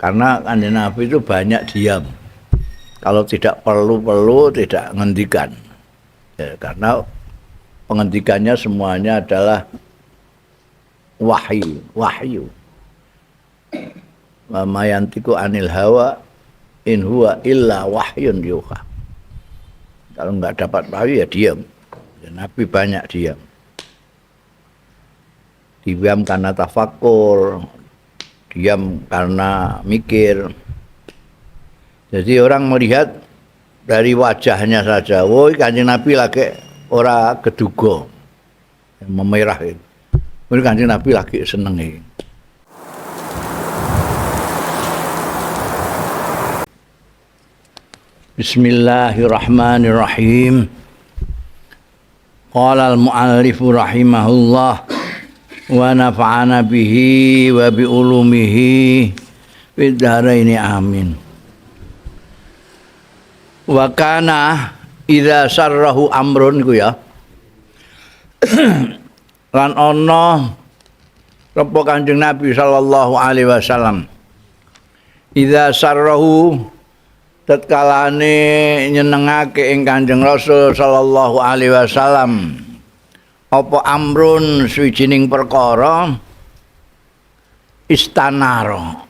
Karena Kanjeng Nabi itu banyak diam. Kalau tidak perlu-perlu tidak ngendikan. Ya, karena pengendikannya semuanya adalah wahyu, wahyu. Wa ma yantiqu anil hawa in huwa illa wahyun yuha. Kalau enggak dapat wahyu ya diam. Ya, Nabi banyak diam. Diam karena tafakur, diam karena mikir. Jadi orang melihat dari wajahnya saja, woi Kanjeng Nabi lagi ora keduga, memerah itu. Ini Kanjeng Nabi lagi seneng iki. Bismillahirrahmanirrahim. Qala al-mu'allif rahimahullah wa nafa'ana bihi wa bi ulumihi fid dharaini amin. Wa kana idza sarrahu amrun iku ya. Lan ana sapa Kanjeng Nabi sallallahu alaihi wasallam idza sarrahu tatkalane nyenengake ing Kanjeng Rasul sallallahu alaihi wasallam apa amrun suwijining perkara istanara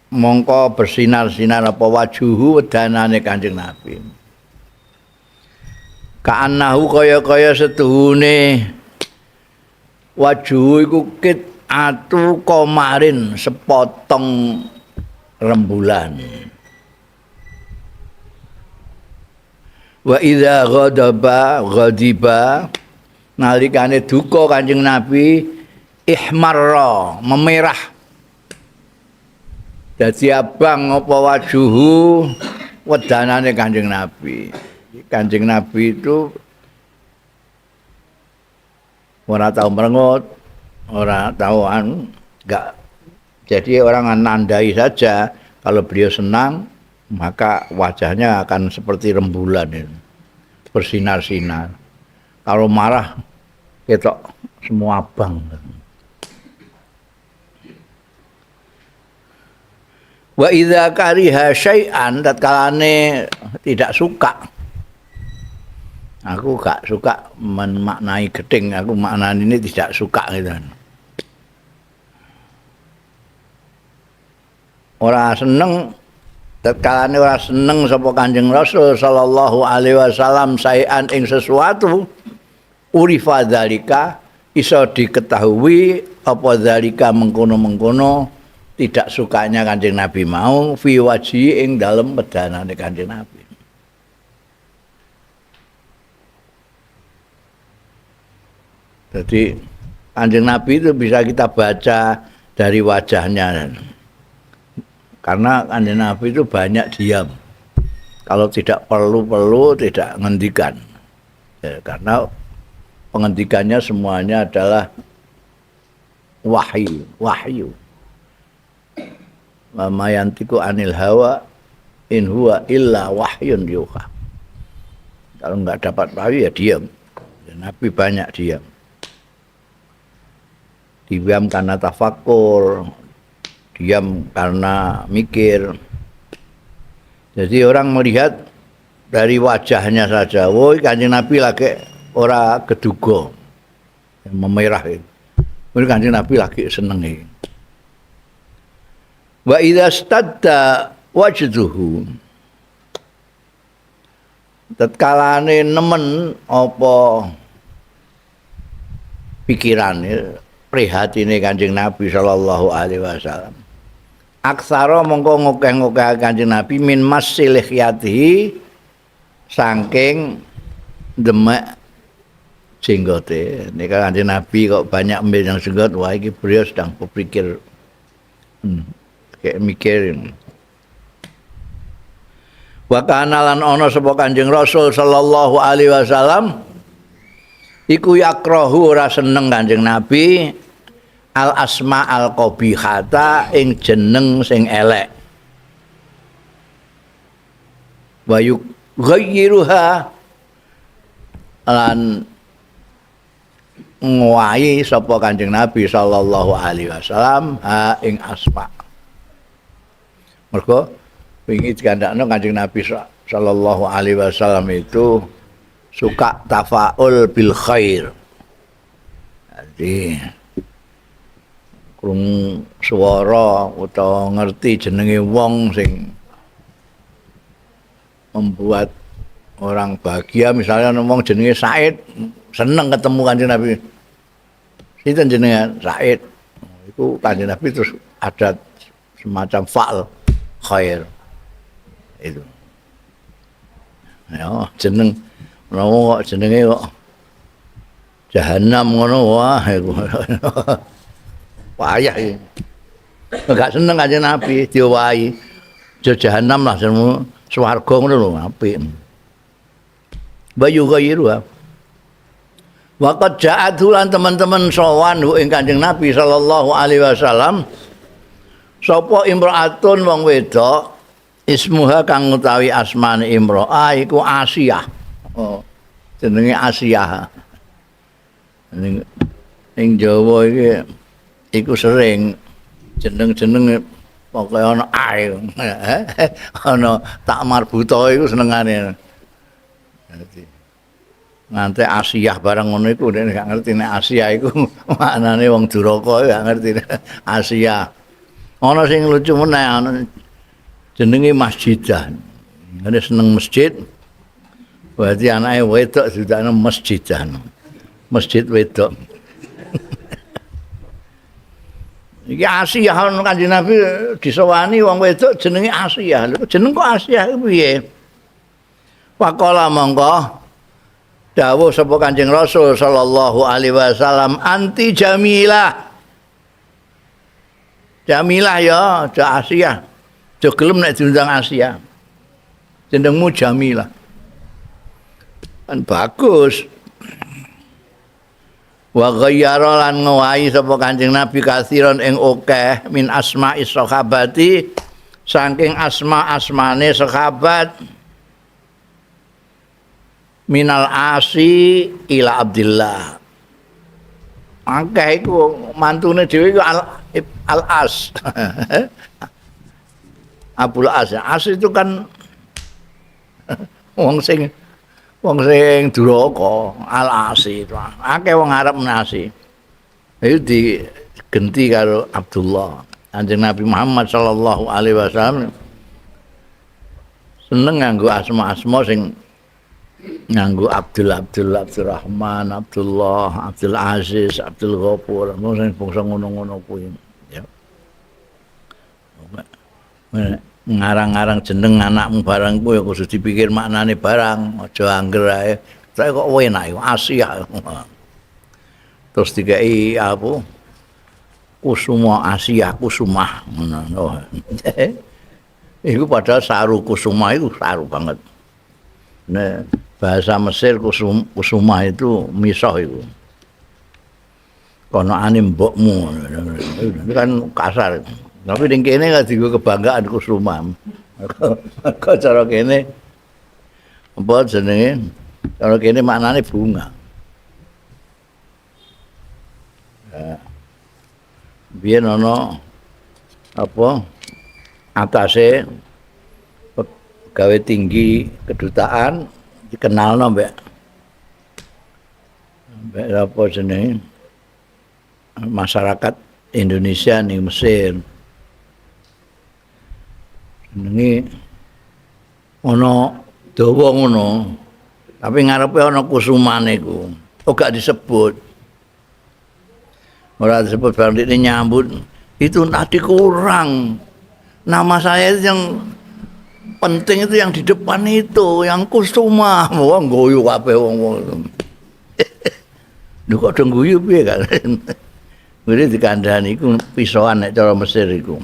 mongko bersinar-sinar apa wajuhu wedanane Kanjeng Nabi kaanahu kaya-kaya setuhune wajuhu iku kit atu komarin sepotong rembulan. Wa idza ghadaba ghadiba nalikane duka Kanjeng Nabi ihmarra memerah dadi abang apa wajuhu wedanane Kanjeng Nabi. Kanjeng Nabi itu ora tau merengut, ora tau anu, enggak. Jadi orang nandai saja kalau beliau senang maka wajahnya akan seperti rembulan ini, bersinar-sinar. Kalau marah ketok semua abang. Wa idza kariha syai'an tatkalane tidak suka. Aku gak suka memaknai gedeng, aku maknani ini tidak suka gitu. Ora seneng tatkalane ora seneng sapa Kanjeng Rasul sallallahu alaihi wasallam saean ing sesuatu urifa dzalika iso diketahui apa dzalika mengkono-mengkono tidak sukanya Kanjeng Nabi mau fi wajhi ing dalem wedanane Kanjeng Nabi. Jadi Kanjeng Nabi itu bisa kita baca dari wajahnya. Karena Kanjeng Nabi itu banyak diam. Kalau tidak perlu-perlu tidak ngendikan. Ya, karena pengendikannya semuanya adalah wahyu, wahyu. Wa ma yantiqu anil hawa in huwa illa wahyun yuha. Kalau enggak dapat wahyu ya diam. Ya, Nabi banyak diam. Diam karena tafakur, diam karena mikir. Jadi orang melihat dari wajahnya saja, woi Kanjeng Nabi lagi ora keduga, memerah itu. Ini Kanjeng Nabi lagi seneng iki. Wa idza stadda wajduhu tatkalane nemen apa pikirane prihatine Kanjeng Nabi sallallahu alaihi wasallam. Aksara mongko ngokeh-ngokeh Kanjeng Nabi min masilihyatihi saking demek jenggote. Nika Kanjeng Nabi kok banyak yang jenggot, wah iki beliau sedang berpikir, kayak mikirin. Wa kana lan ana sapa Kanjeng Rasul sallallahu alaihi wasallam iku yakrahu ora seneng Kanjeng Nabi al asma al qabihata ing jeneng sing elek. Wa yughayyiruha lan ngowahi sapa Kanjeng Nabi sallallahu alaihi wasallam ha ing asma. Mergo wingi dikandakno Kanjeng Nabi sallallahu alaihi wasallam itu suka tafaul bil khair. Jadi krungu swara utawa ngerti jenenge wong sing membuat orang bahagia, misalnya wong jenenge Said, seneng ketemu Kanjeng Nabi. Sinten jenenge Said? Iku Kanjeng Nabi terus ada semacam fa'al khair. Itu. Ya, jeneng menawa kok jenenge kok jahanam ngono wah iku. Payah iki. Enggak seneng Kanjeng Nabi diowahi. Aja jahanam lah jenengmu swarga ngono lho apik. Bayu ghairu. Waqad ja'at lan teman-teman sowan ing Kanjeng Nabi sallallahu alaihi wasallam sapa imra'atun wong wedok ismuha kang utawi asmane imra'ah iku Asiyah. Oh, jenenge Asiyah. Ning Jawa iki iku sering jeneng-jeneng pokoke ana ae. Ana tak marbuta iku senengane. Dadi nganti Asiyah barang ngono iku nek gak ngerti nek Asiyah iku maknane wong duraka gak ngerti Asiyah. Ana sing lucu meneh ana jenenge Masjidah. Ngene seneng masjid. Berarti anake wedok didakno masjidah. Masjid wedok. Iki Asiyah ana Kanjeng Nabi disowani wong wedok jenenge Asiyah. Lho jeneng kok Asiyah iku piye? Faqala mongko dawuh sapa Kanjeng Rasul sallallahu alaihi wasallam anti Jamilah. Jamilah ya, aja Asiyah. Aja gelem nek diundang Asiyah. Jenengmu Jamilah. Kan bagus. Wa ghayyara lan ngowahi sapa Kanjeng Nabi kathiran ing akeh min asma'is sahabati saking asma-asmane sahabat minal asi ila Abdillah. Akeh iku mantune dhewe iku al as. Abul As. As itu kan wong sing duraka, al asi itu. Akeh wong Arab nasi. Itu digenti karo Abdullah. Kanjeng Nabi Muhammad sallallahu alaihi wasallam seneng nganggo asma-asma sing nganggo Abdul, Abdul, Abdurrahman, Abdullah, Abdul Aziz, Abdul Ghafur, sing bangsa ngono-ngono kuwi ya. Ngarang-ngarang jeneng anakmu barang kuwi ya kudu dipikir maknane barang, aja angger ae. Saya kok enak iku Asiyah. Terus dikai apa? Kusuma Asiyah, Kusumah ngono. Iku padahal saru Kusuma iku saru banget. Nah, bahasa Mesir Kusuma itu misoh itu. Konoane mbokmu. Itu kan kasar. Tapi ning kene kan dienggo kebanggaan Kusuma. Kok cara kene apa jenenge? Cara kene maknane bunga. Ya. Biyen ana apa atase pegawai tinggi kedutaan dikenalno mbek apa jenenge masyarakat Indonesia ning Mesir. Jenenge ana dawa ngono, tapi ngarepe ana kusumane iku. Oh gak disebut. Ora disebut bareng dikne nyambut itu tadi kurang. Nama saya itu yang penting itu yang di depan itu, yang Kusuma. Wah guyu kabeh wong-wong. Lho kok do guyu piye kan? Ngene dikandhani iku pisoan nek cara Mesir iku,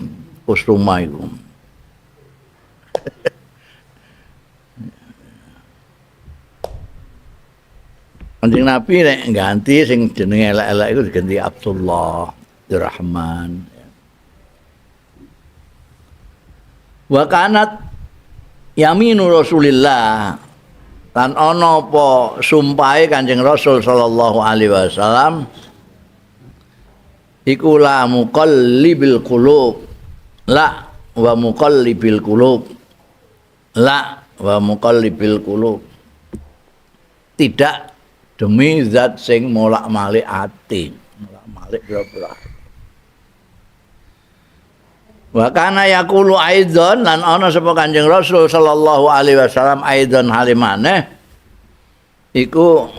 Kusuma iku. Kanjeng Nabi nek ganti sing jenenge elek-elek iku diganti Abdullah, Abdurrahman. Wa kanat yaminu Rasulillah lan ana apa sumpahe Kanjeng Rasul sallallahu alaihi wasallam iku la muqallibil qulub, la wa muqallibil qulub. La wa muqallibil qulub. Tidak demi zat sing molak-malik ati, molak-malik pira-pira. Wa kana yaqulu aidzan lan ana sapa Kanjeng Rasul sallallahu alaihi wasallam aidzan halimane iku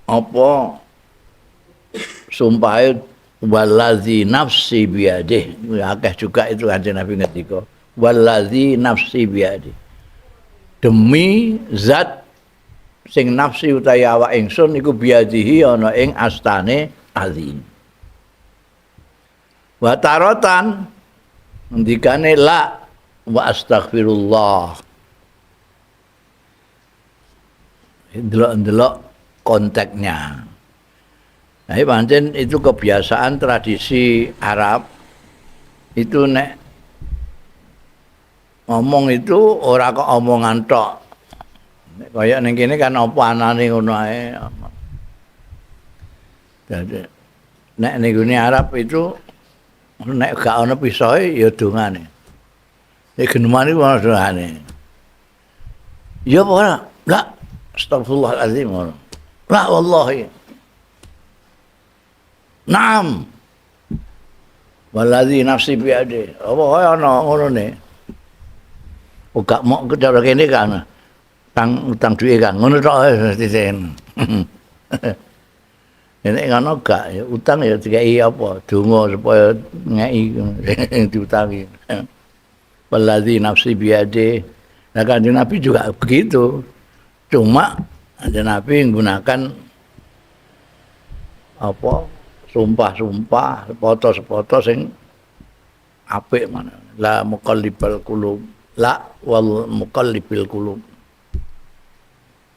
apa sumpahe wallazi nafsi biyadih. Akeh juga itu Kanjeng Nabi ngendika wallazi nafsi biyadih, demi zat sing nafsi utawi awak ingsun iku biyadihi ana ing astane azim. Wa taratan ngendikane la wa astaghfirullah. Delok-delok konteksnya. Nah, pancen itu kebiasaan tradisi Arab itu nek ngomong itu ora kok omongan tok. Nek kaya ning kene kan apa anane ngono ae. Dadi nek ning gone Arab itu nek gak ana pisoe ya dongane. Nek geneman iku ana dongane. Ya apa ora? La astagfirullahalazim ngono. La wallahi. Naam. Wallazi nafsi biadi. Apa kaya ana ngono ne. Oh gak mok cara kene kan. Tang utang duwe kan ngono tok titen. Nek ngono gak ya utang ya dikai apa donga supaya ngeki diutangi. Wallazi nafsi biadi. Nah Kanjeng Nabi juga begitu. Cuma Kanjeng Nabi menggunakan apa sumpah-sumpah, sepoto-sepoto sing apik mana. La muqallibal qulub, la wal muqallibil qulub.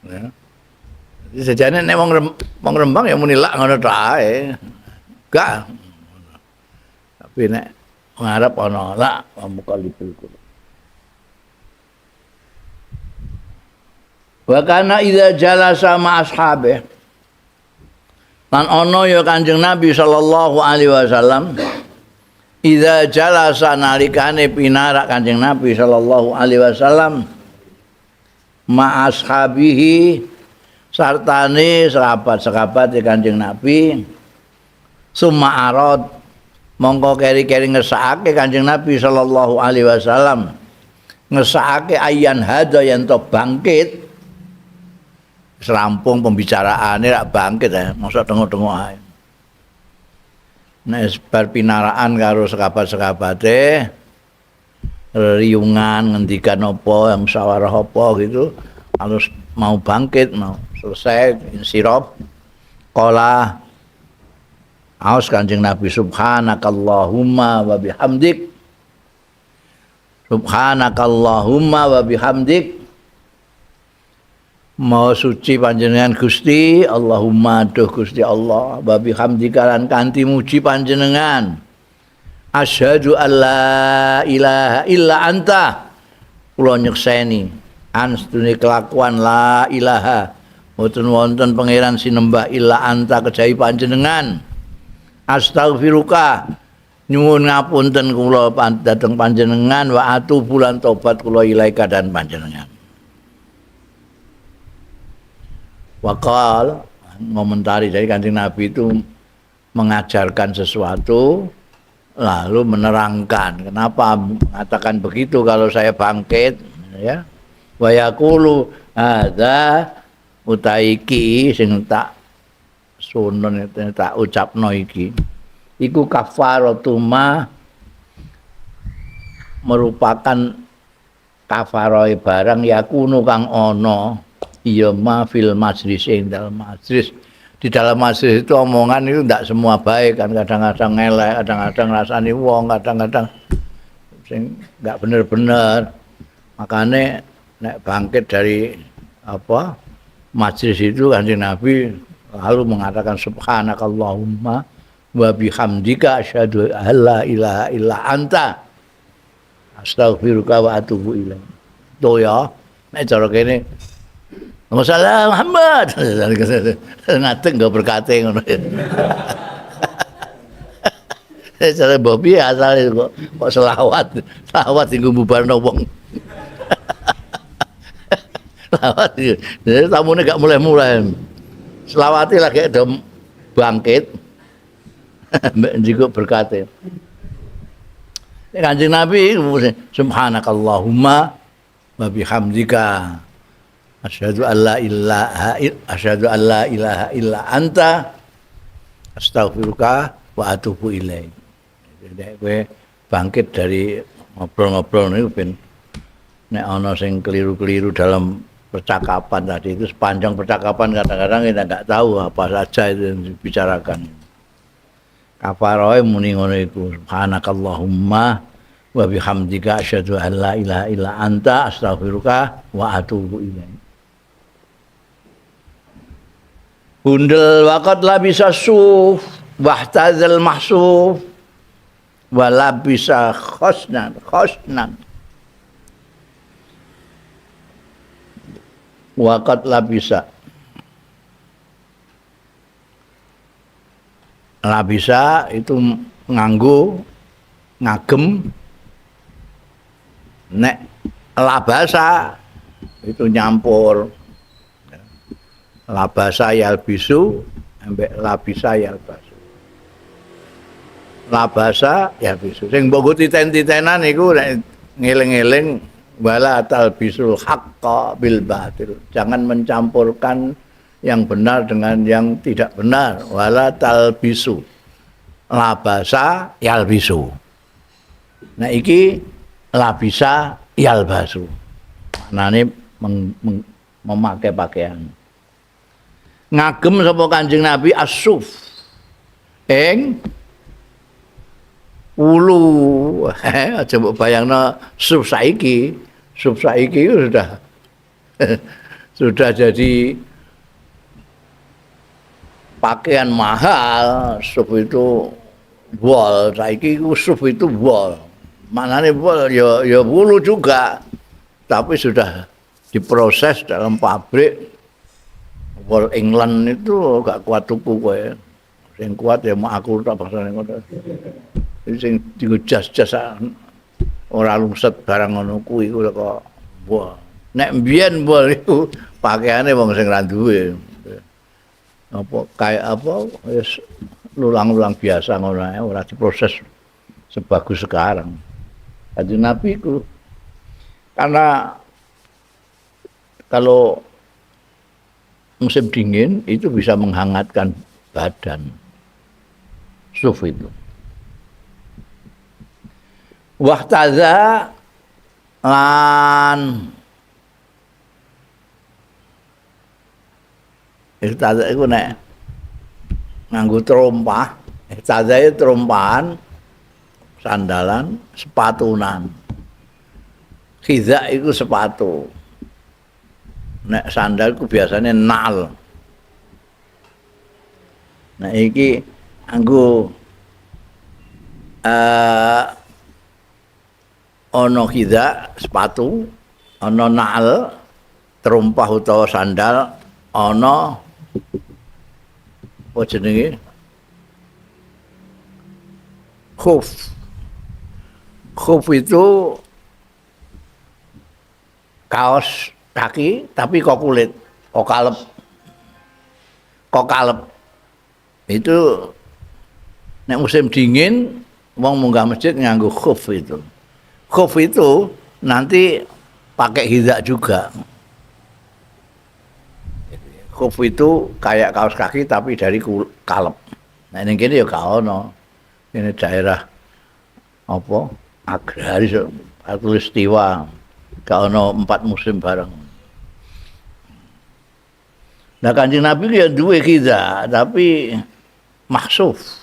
Ya. Sejane nek wong Rembang ya muni lak ngono tok ae. Gak. Tapi nek wong Arab ana la wal muqallibil qulub. Wa kana idza jalasa ma ashabihi. Lan ana ya Kanjeng Nabi sallallahu alaihi wasallam idza jalasa nalikane pinarak Kanjeng Nabi sallallahu alaihi wasallam ma ashabihi sartane sahabat-sahabat Kanjeng Nabi summa arad mongko keri-keri ngesakake Kanjeng Nabi sallallahu alaihi wasallam ngesakake ayan hada yen to bangkit serampung pembicaraane rak bangkit ya mosok tengok-tengok ae. Nek bar pinaraan karo sekabat-sekabate riungan ngendikan apa musyawarah apa gitu harus mau bangkit mau selesai insirop qala aos Kanjeng Nabi subhanakallahumma wa bihamdik subhanakallahumma wa bihamdik. Maha suci panjenengan Gusti Allahumma duh Gusti Allah wa bihamdika lan kanthi muji panjenengan asyhadu alla ilaha illa anta kula nyekseni anstune kelakuan la ilaha mboten wonten pangeran sinembah illa anta kejawi panjenengan astaghfiruka nyuwun ngapunten kula dhateng panjenengan wa atubu lan tobat kula ilaika dan panjenengan. Waqal ngomentari, jadi Kanjeng Nabi itu mengajarkan sesuatu lalu menerangkan kenapa mengatakan begitu kalau saya bangkit ya. Wa yaqulu hadza utaiki sing tak sunan tak ucapno iki iku kafaratu ma merupakan kafaroe barang yakunu kang ana iya ma fil majlis ing dalem majlis. Di dalam majlis itu omongan itu ndak semua baik kan, kadang-kadang ngelek, kadang-kadang ngrasani wong, kadang-kadang sing nggak bener-bener. Makane nek bangkit dari apa majlis itu Kanjeng Nabi lalu mengatakan subhanakallahumma wa bihamdika asyhadu alla ilaha illa anta astaghfiruka wa atubu ilaik. Tuh ya, nek cara kene Masalah Muhammad. Ngadeg nggak berkate ngono. Jare mbok piye asale kok selawat, selawat dienggo bubarno wong. Selawat iki. Jadi tamune gak mulai-mulai. Selawati lagi do bangkit. Mbek njikuk berkate. Kanjeng Nabi subhanakallahumma wa bihamdika asyhadu an la ilaha asyhadu an la ilaha illa anta astaghfiruka wa atubu ilaik. Nek kowe bangkit dari ngobrol-ngobrol niku ben nek ana sing keliru-keliru dalam percakapan tadi itu, sepanjang percakapan kadang-kadang kita nggak tahu apa saja itu yang dibicarakan. Kafaroe muni ngono iku, subhanakallahumma wa bihamdika asyhadu an la ilaha illa anta astaghfiruka wa atubu ilaik. Bundel waqad labisa suf wahtazal mahsuf wa labisa khosnan khosnan. Waqad labisa, labisa itu nganggo, ngagem. Nek labasa itu nyampur. Labasa yalbisu ambek labisa yalbasu. Labasa yalbisu. Sing mbok titen-titenan iku nek ngeling-eling wala talbisul haqqa bil batil. Jangan mencampurkan yang benar dengan yang tidak benar. Wala talbisu. Labasa yalbisu. Nah iki labisa yalbasu. Maknane memakai pakaian. Ngagem sapa Kanjeng Nabi as-suf ing wulu. Aja mbok bayangno suf saiki. Suf saiki itu sudah sudah jadi pakaian mahal. Suf itu wol, saiki iku suf itu wol. Maknane wol ya wulu juga, tapi sudah diproses dalam pabrik. Wol England itu gak kuat tuku kowe. Sing kuat ya mak aku tak bangsane ngono. Sing dienggo jas-jas ora lungset barang ngono kuwi iku kok wah. Nek mbiyen wol iku pakaiane wong sing ra duwe. Apa kayak apa wis lulang-lulang biasa ngono ae, ora diproses sebagus sekarang. Kanjeng Nabi iku karena kalau musim dingin itu bisa menghangatkan badan. Suf itu. Wahtaza lan ihtaza iku nek nganggo terompah, ihtaza itu terompahan, sandalan, sepatunan. Khiza iku sepatu. Nek sandal iku biasanya nal. Nah iki anggo ana khiza sepatu, ana nal terompah utawa sandal, ana apa jenenge? Khuf. Khuf itu kaos kaki tapi kok kulit, kok kalep. Kok kalep. Itu nek musim dingin wong munggah masjid nganggo khuf itu. Khuf itu nanti pakai hizak juga. Khuf itu kayak kaos kaki tapi dari kalep. Nah ini kene ya gak ono. Ini daerah apa? Agraris khatulistiwa. Gak ono 4 musim bareng. Nah Kanjeng Nabi ya duwe khiza tapi mahsuf.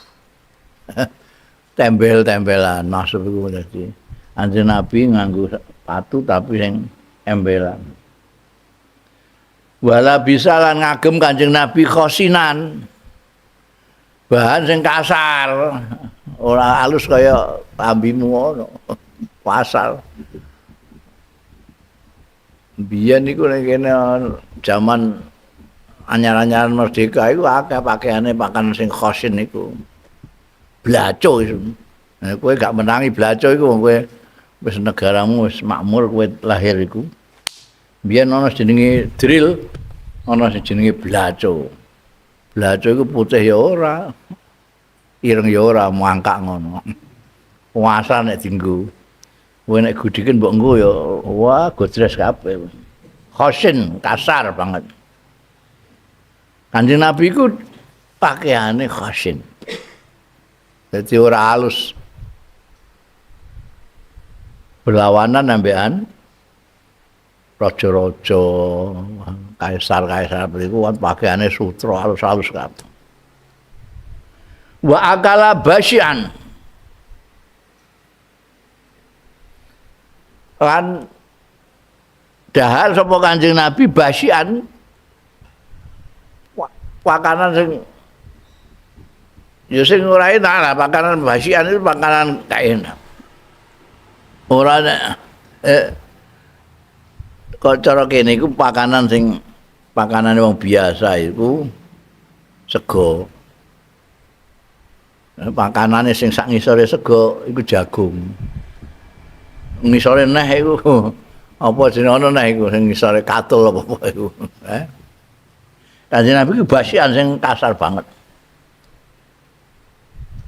Tembel-tembelan mahsuf iku dadi. Kanjeng Nabi nganggo sepatu tapi sing embelan. Wala bisa lan ngagem Kanjeng Nabi khosinan. Bahan sing kasar, ora halus kaya lambimu ngono. Pasar. Biyen iku ning kene jaman anyar-anyaran merdeka iku akeh pakaiane pakan sing khosin iku. Blaco iku. Nah, kowe gak menangi blaco iku kowe wis negaramu wis makmur kowe lahir iku. Biyen ana jenenge drill, ana sing jenenge blaco. Blaco iku putih ya ora, ireng ya ora, mangkak ngono. Puasa nek dienggo. Kowe nek gudiken mbok nggo ya wah godres kabeh. Khosin, kasar banget. Kanjeng Nabi iku pakaiane khosin. Dadi ora halus. Berlawanan ambekan raja-raja, kaisar-kaisar iku kan pakaiane sutra halus-halus kabeh. Wa akala basyan. Lan dahar sapa Kanjeng Nabi basyan pakanan sing ya sing ora enak lah, pakanan basyan itu pakanan gak enak. Ora nek kok cara kene iku pakanan sing pakanane wong biasa iku sego. Pakanane sing sak ngisore sego iku jagung. Ngisore neh iku apa jenenge ana neh iku sing ngisore katul apa-apa iku. Kanjeng Nabi iku basian sing kasar banget.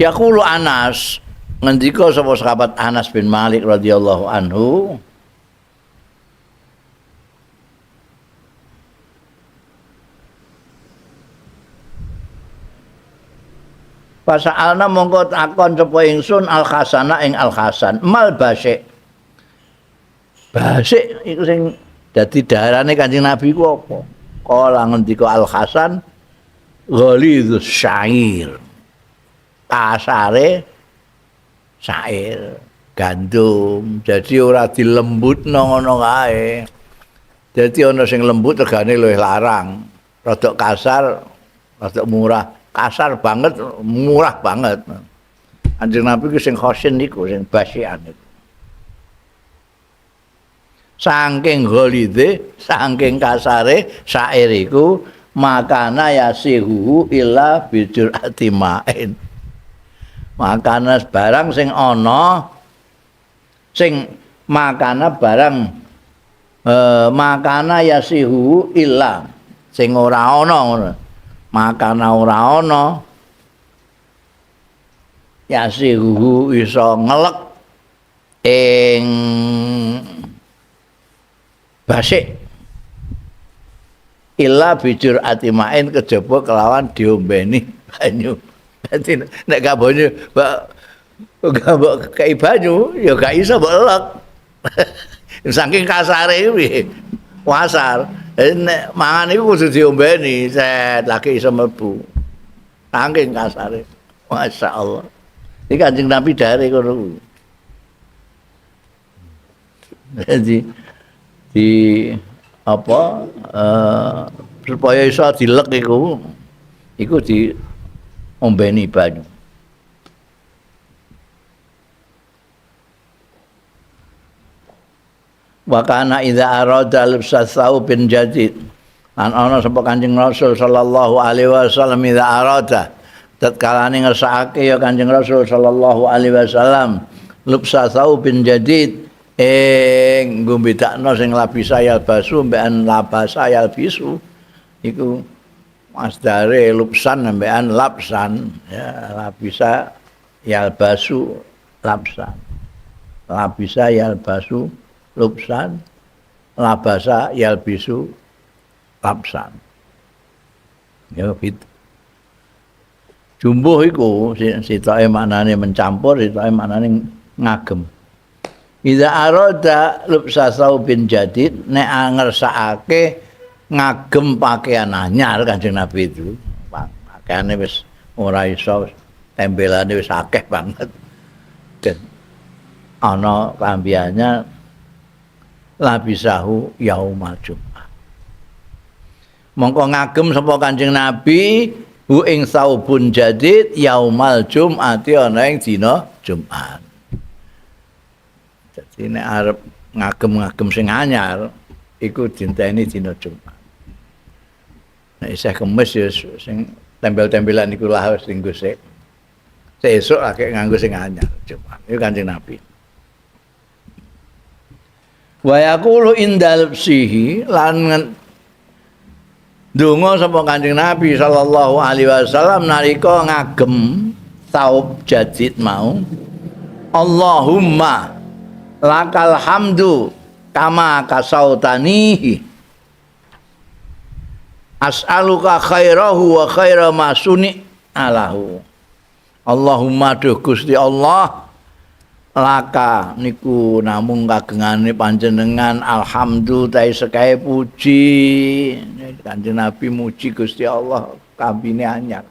Yaqulu Anas, ngendika sapa sahabat Anas bin Malik radhiyallahu anhu, fasa'alna mongko takon sapa ingsun Al Hasana ing Al Hasan, mal basik. Basik iku sing dadi daharane Kanjeng Nabi ku apa? Kala ngendika Al Hasan, ghalidhus syair. Kasare syair, gandum. Jadi ora dilembutno ngono kae. Dadi ana sing lembut regane luwih larang, rodok kasar, rodok murah. Kasar banget, murah banget. Kanjeng Nabi ku sing khosin niku, sing basian niku. Saking ghalidhe, saking kasare syair iku makana yasihu illa bijurati ma'in. Makana barang sing ana sing makana barang makana yasihu illa sing ora ana ngono. Makana ora ana yasihu iso ngelek ing basik illa bijur atimain kejaba kelawan diombeni banyu. Dadi nek gak banyu gak mbok kei banyu ya gak iso mbok elek. Saking kasare kuwi wasar. Nek mangan iku kudu diombeni, set lagi iso mlebu. Saking kasare. Masyaallah. Iki Kanjeng Nabi dare ngono kuwi. Jadi di apa supaya iso dilek iku iku diombeni banyu. Wa kana idza arada libsa thawbin jadid. An ana sapa Kanjeng Rasul sallallahu alaihi wasallam idza arada tatkalane ngersakake ya Kanjeng Rasul sallallahu alaihi wasallam libsa thawbin jadid ing nggo bedakno sing labisa yal basu mbekan labasa yal bisu iku masdare lupsan mbekan lapsan ya labisa yal basu lapsan labisa yal basu lupsan labasa yal bisu lapsan ya gitu. Jumbuh iku sitoke maknane mencampur, sitoke maknane ngagem. Idza arada lubsa saubin jadid nek ngersakake ngagem pakaian anyar Kanjeng Nabi itu. Pakaiane wis ora iso, tembelane wis akeh banget. Dan ana klambiannya labisahu yaumal Jumat. Mongko ngagem sapa Kanjeng Nabi hu ing saubun jadid yaumal Jum'ati ana ing dina Jumat. Jadi nek arep ngagem-ngagem sing anyar iku dinteni dina Jumat. Nek isih kemis ya sing tembel-tembelan iku lah wis dinggo sik. Sesuk lagi nganggo sing anyar Jumat. Iku Kanjeng Nabi. Wa yaqulu indal sihi lan ndonga sapa Kanjeng Nabi sallallahu alaihi wasallam nalika ngagem saub jadid mau, Allahumma lakal hamdu kama kasautanihi as'aluka khairahu wa khaira ma suni alahu. Allahumma duh Gusti Allah, laka niku namung kagengane panjenengan alhamdu tae sekae puji. Kanjeng Nabi muji Gusti Allah kambine anyar.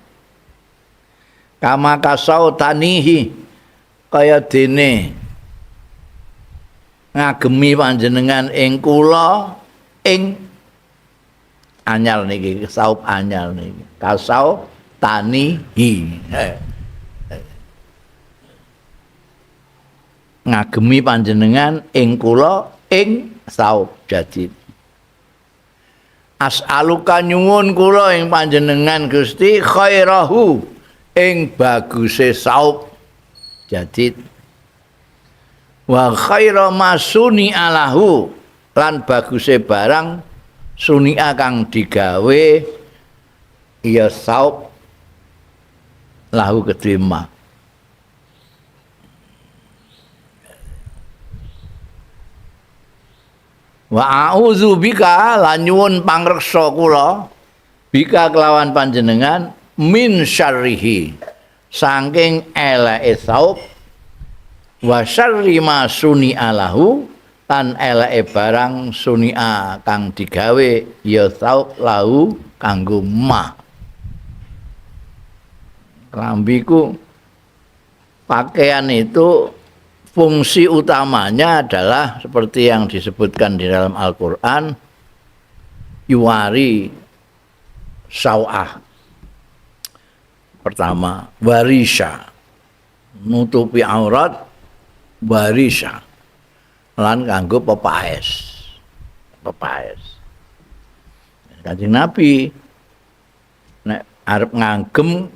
Kama kasautanihi kaya dene ngagemi panjenengan ing kula ing anyar niki, saup anyar niki. Kasautanihi. Ngagemi panjenengan ing kula ing saub jadid. As'aluka nyuwun kula ing panjenengan Gusti khairahu ing baguse saub jadid wa khaira masuni alahu lan baguse barang sunia kang digawe ya saub lahu keterima. Wa a'udzu bika lan nyuwun pangreksa kula bika kelawan panjenengan min syarrihi saking eleke saub wa syarri ma suni alahu lan eleke barang sunia kang digawe ya saub lahu kanggo ma. Klambiku pakaian itu fungsi utamanya adalah seperti yang disebutkan di dalam Al-Quran, yuwari sawah. Pertama, warisha, nutupi aurat, warisha, lan kanggo pepaes, pepaes. Kanjeng Nabi nek arep ngagem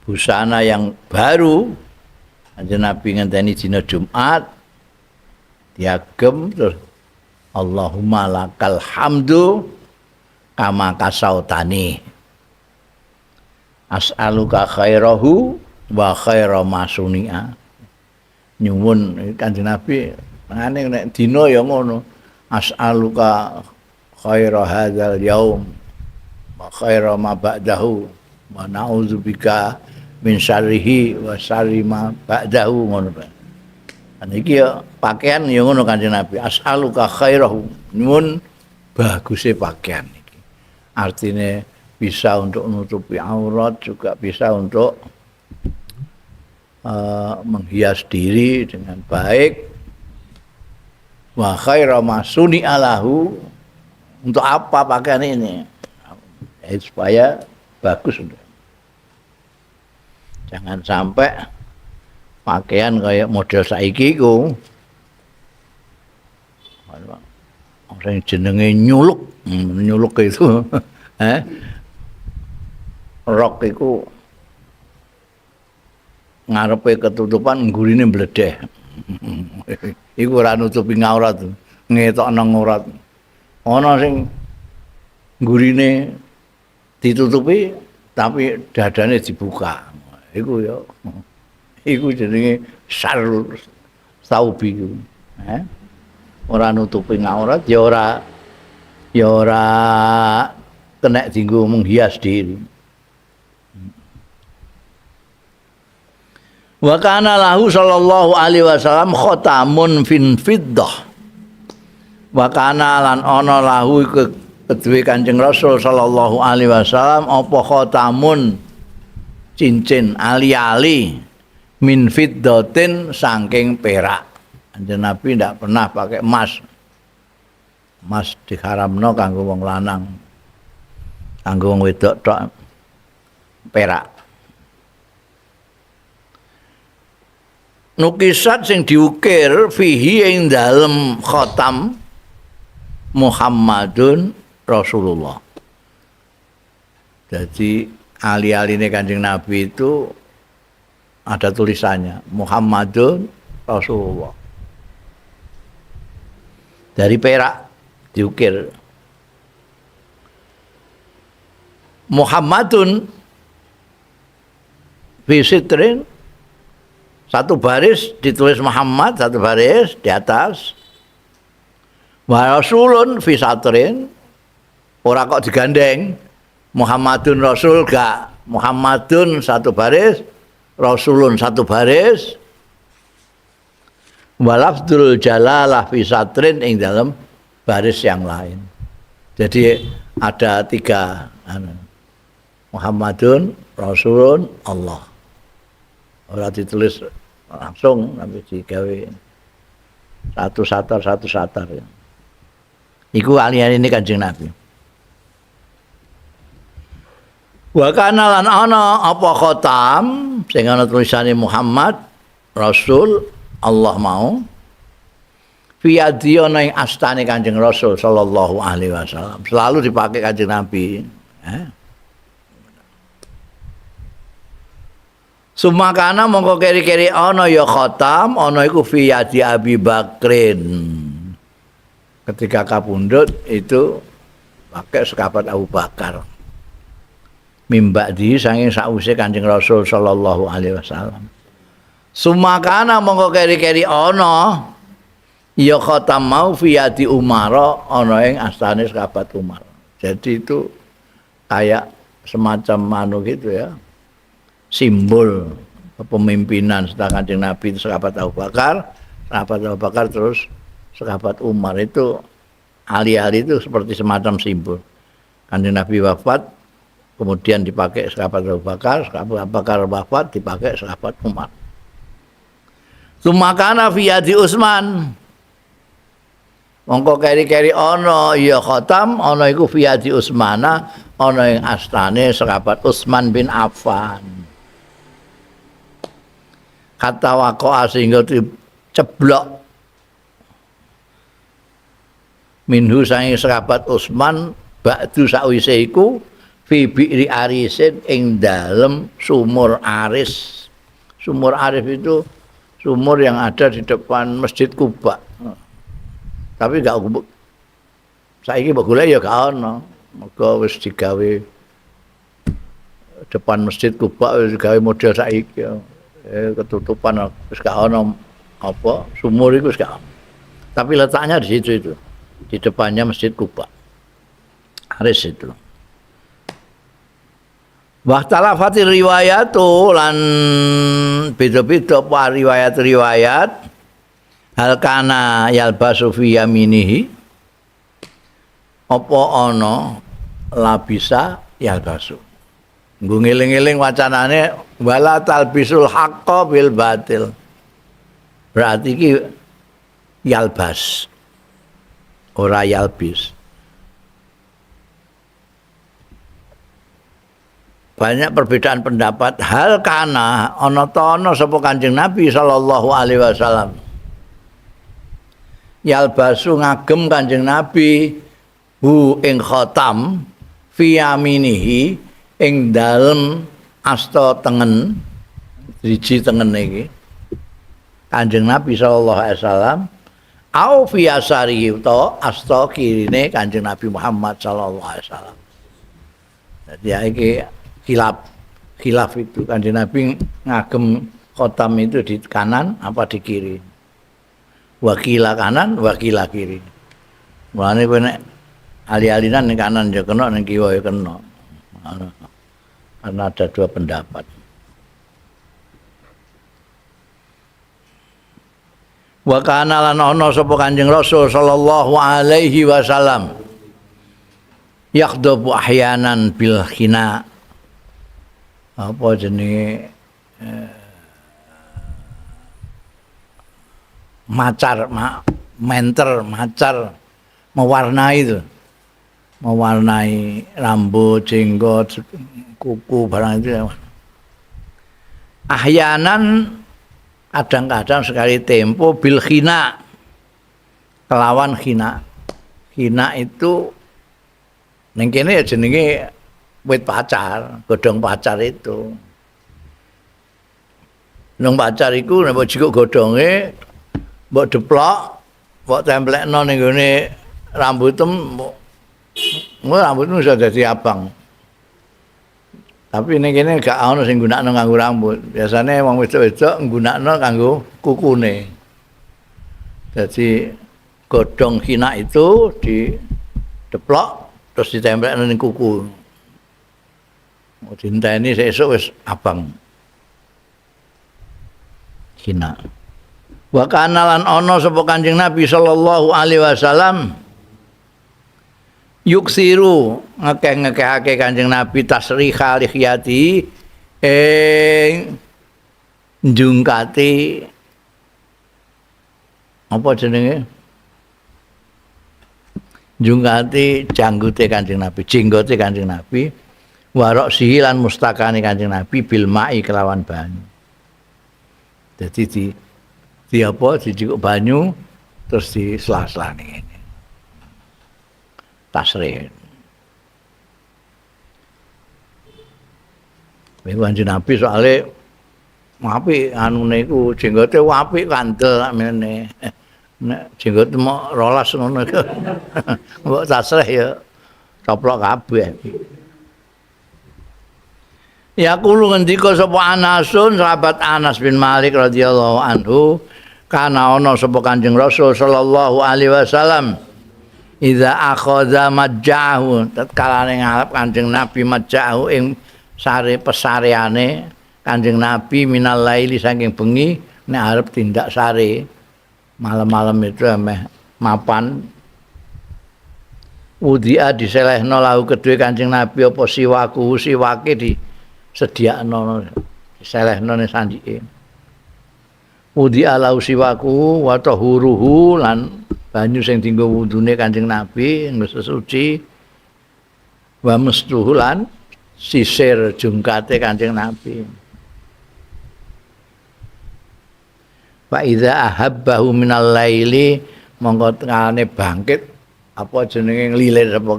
busana yang baru, Kanjeng Nabi ngenteni dina Jumat diagem terus Allahumma lakal hamdu kama kasautani as'aluka khairahu wa khaira ma sunia. Nyuwun Kanjeng Nabi mangane nek dina ya ngono, as'aluka khaira hadzal yaum wa khaira ma ba'dahu wa na'udzubika min syarrihi wa syarri ma ba'dahu ngono ta. Lan iki ya pakaian ya ngono Kanjeng Nabi, as'aluka khairahu, nyuwun baguse pakaian iki. Artine bisa untuk nutupi aurat, juga bisa untuk menghias diri dengan baik. Wa khaira ma suni'a lahu, untuk apa pakaian ini? Supaya bagus untuk. Jangan sampai pakaian kayak model saiki iku. Sing jenenge nyuluk, nyuluk itu. Rok iku ngarepe ketutupan, nggurine mbledeh. Iku ora nutupi ngaurat, ngetokno ngaurat. Ana sing nggurine ditutupi tapi dadane dibuka. Iku ya, iku jenenge syarrul saubi iku. Ora nutupi ngaurat ya ora, ya ora kena dienggo menghias diri. Wa kana lahu sallallahu alaihi wasallam khatamun fin fiddah. Wa kana lan ana lahu keduwe Kanjeng Rasul sallallahu alaihi wasallam apa khatamun cincin ali-ali min fiddatin saking perak. Kanjeng Nabi ndak pernah pakai emas. Emas diharamno kanggo wong lanang. Kanggo wong wedok tok perak. Nukisat sing diukir fihi ing dalem khatam Muhammadun Rasulullah. Jadi ali-aline Kanjeng Nabi itu Ada tulisannya Muhammadun Rasulullah. Dari perak diukir. Muhammadun fi sitrin, satu baris ditulis Muhammad, satu baris di atas. Wa rasulun fi satrin, ora kok digandeng. Muhammadun Rasul gak, Muhammadun satu baris, Rasulun satu baris. Wa lafdzul jalalah fi satrin ing dalam baris yang lain. Jadi ada tiga anu. Muhammadun Rasulun Allah. Ora ditulis langsung tapi digawe satu satar satu satar. Iku alian ini Kanjeng Nabi. Wa kana lan ana apa khatam sing ana tulisane Muhammad Rasul Allah mau fi yadi ana ing astane Kanjeng Rasul sallallahu alaihi wasallam. Selalu dipakai Kanjeng Nabi. Sumakana mongko keri-keri ana ya khatam ana iku fi yadi Abi Bakrin. Ketika kapundhut itu pakai sekabat Abu Bakar. Mimba'di saking sakwise Kanjeng Rasul sallallahu alaihi wasallam. Sumakana mongko keri-keri ana ya khatam mau fi yadi Umar ana ing astane sekabat Umar. Jadi itu kayak semacam anu gitu ya. Simbol kepemimpinan setelah Kanjeng Nabi itu sahabat Abu Bakar, sahabat Abu Bakar terus sahabat Umar itu alih-alih itu seperti semacam simbol. Kanjeng Nabi wafat, kemudian dipakai sahabat Abu Bakar, sahabat Abu Bakar wafat dipakai sahabat Umar. Sumakana fi yadi Utsman. Mongko keri-keri ana ya khatam ana iku fi yadi Utsmana ana ing astane sahabat Utsman bin Affan. Kata waqa'a sehingga diceblok minhu saking sahabat Utsman ba'du sakwise iku fi bi'ri arisin ing dalem sumur aris. Sumur aris itu sumur yang ada di depan Masjid Quba. Tapi gak saiki mbok golek ya gak ono. Mergo wis digawe depan Masjid Quba wis digawe model saiki. Ketutupan wis gak ono apa sumur iku wis gak ono. Tapi letaknya di situ itu, di depannya Masjid Quba. Aris itu. Wahtalafati riwayatu lan beda-beda riwayat-riwayat hal kana yalbasu fi yaminihi apa ana labisa yalbasu. Nggo ngeling-eling wacanane wala talbisul haqqo bil batil. Berarti iki yalbas ora yalbis. Banyak perbedaan pendapat hal kana ana ta ana sapa Kanjeng Nabi sallallahu alaihi wasallam. Yalbasu ngagem Kanjeng Nabi hu ing khatam fi yaminihi ing dalem asta tengen driji tengen iki Kanjeng Nabi sallallahu alaihi wasallam au fi asarihi utawa asta kirine Kanjeng Nabi Muhammad sallallahu alaihi wasallam. Dadi iki khilaf itu Kanjeng Nabi ngagem khotam itu di kanan apa di kiri. Wakila kanan, wakila kiri. Mulane kowe nek ali-alinan ning kanan ya kena, ning kiwa ya kena. Karena ada dua pendapat. Wa kana lan ana sapa Kanjeng Rasul sallallahu alaihi wasallam yakhdubu ahyanan bil khina. Apa jenenge macar, menter, macar, mewarnai itu, mewarnai rambut, jenggot, kuku, barang itu. Ahyanan kadang-kadang sekali tempo bil khina, kelawan khina. Khina itu ning kene ya jenenge wit pacar, godhong pacar itu. Nang pacar iku nek mbok jikuk godhonge, mbok deplok, mbok templekno ning gone rambutem, rambutmu iso dadi abang. Tapi ning kene gak ono sing nggunakno kanggo rambut. Biasane wong wedok-wedok nggunakno kanggo kukune. Dadi godhong hina itu dideplok terus ditempelno ning kuku. Dinteni sesuk wis abang. Hina. Wa kana lan ana sapa Kanjeng Nabi sallallahu alaihi wasallam yuksiru ngekeh-ngekehake Kanjeng Nabi tasriha lihyati ing njungkati apa jenenge njungkati janggute Kanjeng Nabi, jenggote Kanjeng Nabi, warok sihilan mustakane Kanjeng Nabi bil ma'i kelawan banyu. Dadi di apa dijikuk banyu terus disela-selane ngene. Tasrih. Iku Kanjeng Nabi soalé apik anune iku jenggote apik kandel sakmene. Nek jenggot mok 12 ngono iku. Mbok tasrih ya coplok kabeh. Ya kulo ngendika sapa Anasun sahabat Anas bin Malik radhiyallahu anhu kana ana sapa Kanjeng Rasul sallallahu alaihi wasallam idza akhadha majjahu tatkalane ngalap Kanjeng Nabi majjahu ing sare pesareane Kanjeng Nabi minal laili saking bengi nek arep tindak sare malam-malam itu meh mapan wudia diselehno lahu kedue Kanjeng Nabi apa siwaku siwake di sediakno diselehno ning sandike wudia lahu siwaku wa tahuruhu lan banyu sing dienggo wudune Kanjeng Nabi nggo sesuci wa mestuhu lan sisir jungkate Kanjeng Nabi. Fa iza ahabbahu minal laili mongko tengane bangkit apa jenenge nglilir sapa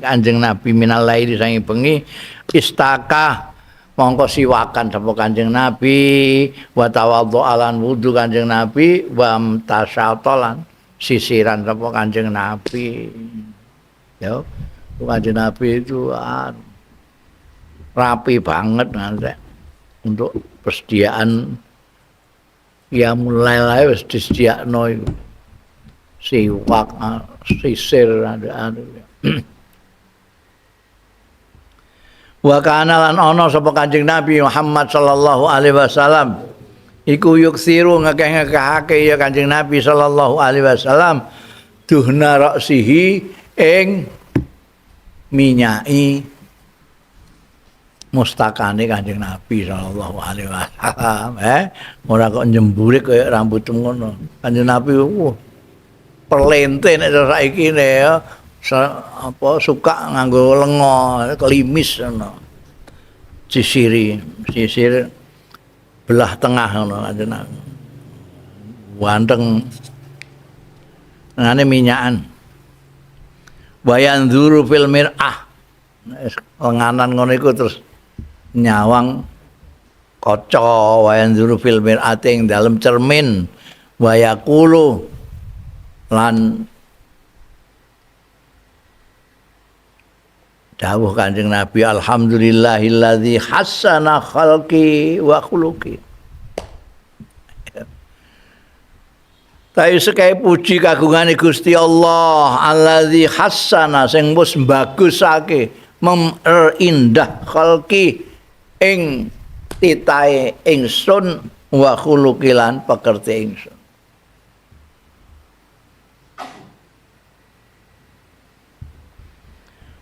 Kanjeng Nabi minal laili saking bengi istaka mongko siwakan sapa Kanjeng Nabi wa tawadhu lan wudu Kanjeng Nabi wa mtasyata sisiran sapa Kanjeng Nabi. Ya, Kanjeng Nabi itu rapi banget nanti untuk persediaan ya mulai lae wis disediakno iku. Siwak, sisir anu. Wa kana lan ana sapa Kanjeng Nabi Muhammad sallallahu alaihi wasallam iku yuksiru ngekeh-ngekehake ya Kanjeng Nabi sallallahu alaihi wasallam duhna raksihi ing minyaki mustakane Kanjeng Nabi sallallahu alaihi wasallam. Ora kok nyembure kaya rambut ngono. Kanjeng Nabi perlente nek saiki ne ya apa suka nganggo lenga kelimis ngono. Sisiri, sisir belah tengah ngono Kanjeng Nabi. Wanteng ngene minyakan. Wayanzuru fil mir'ah. Lenganan ngono iku terus nyawang kaca wayanzuru fil mir'ati ing dalem cermin wayaqulu lan dawuh Kanjeng Nabi alhamdulillahilladzi hassana khalqi wa khuluqi. Ta'i sekai puji kagungane Gusti Allah alladzi hassana sing wis bagusake memperindah khalqi ing titahe ingsun wa khuluqi lan pekerti ingsun.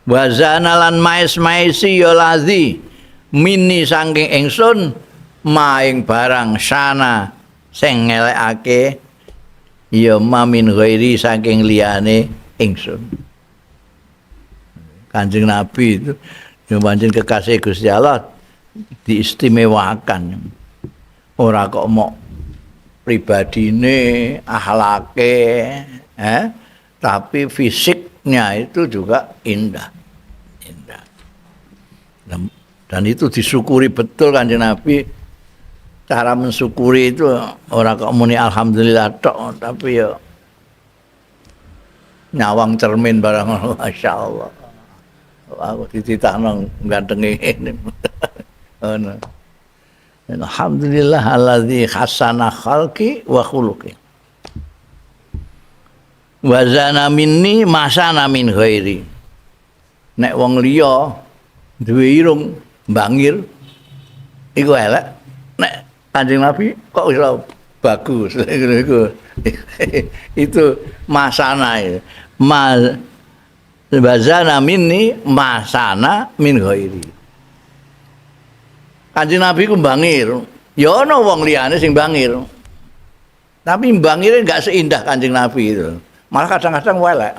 Wa zana lan mais-maisi ya ladzi mini saking ingsun maing barang sana sing ngelekake ya mamin ghairi saking liyane ingsun. Kanjeng Nabi itu yang pancen kekasih Gusti Allah diistimewakan. Ora kok mok pribadine, akhlake, tapi fisiknya itu juga indah. Indah. Dan itu disyukuri betul Kanjeng Nabi. Cara mensyukuri itu ora kok muni alhamdulillah tok, tapi ya nyawang cermin barang, masya Allah. Aku dititahno gantenge ngene. Ngono. Alhamdulillah alladzi hasana khalqi wa khuluqi. Wa zana minni masana min ghairi. Nek wong liya duwe irung bangir iku elek, nek Kanjeng Nabi kok iso bagus. Iku itu masana itu. Ma wazana minni masana min ghairi. Kanjeng Nabi ku bangir. Ya ana wong liyane sing bangir. Tapi bangire enggak seindah Kanjeng Nabi itu. Malah kadang-kadang elek.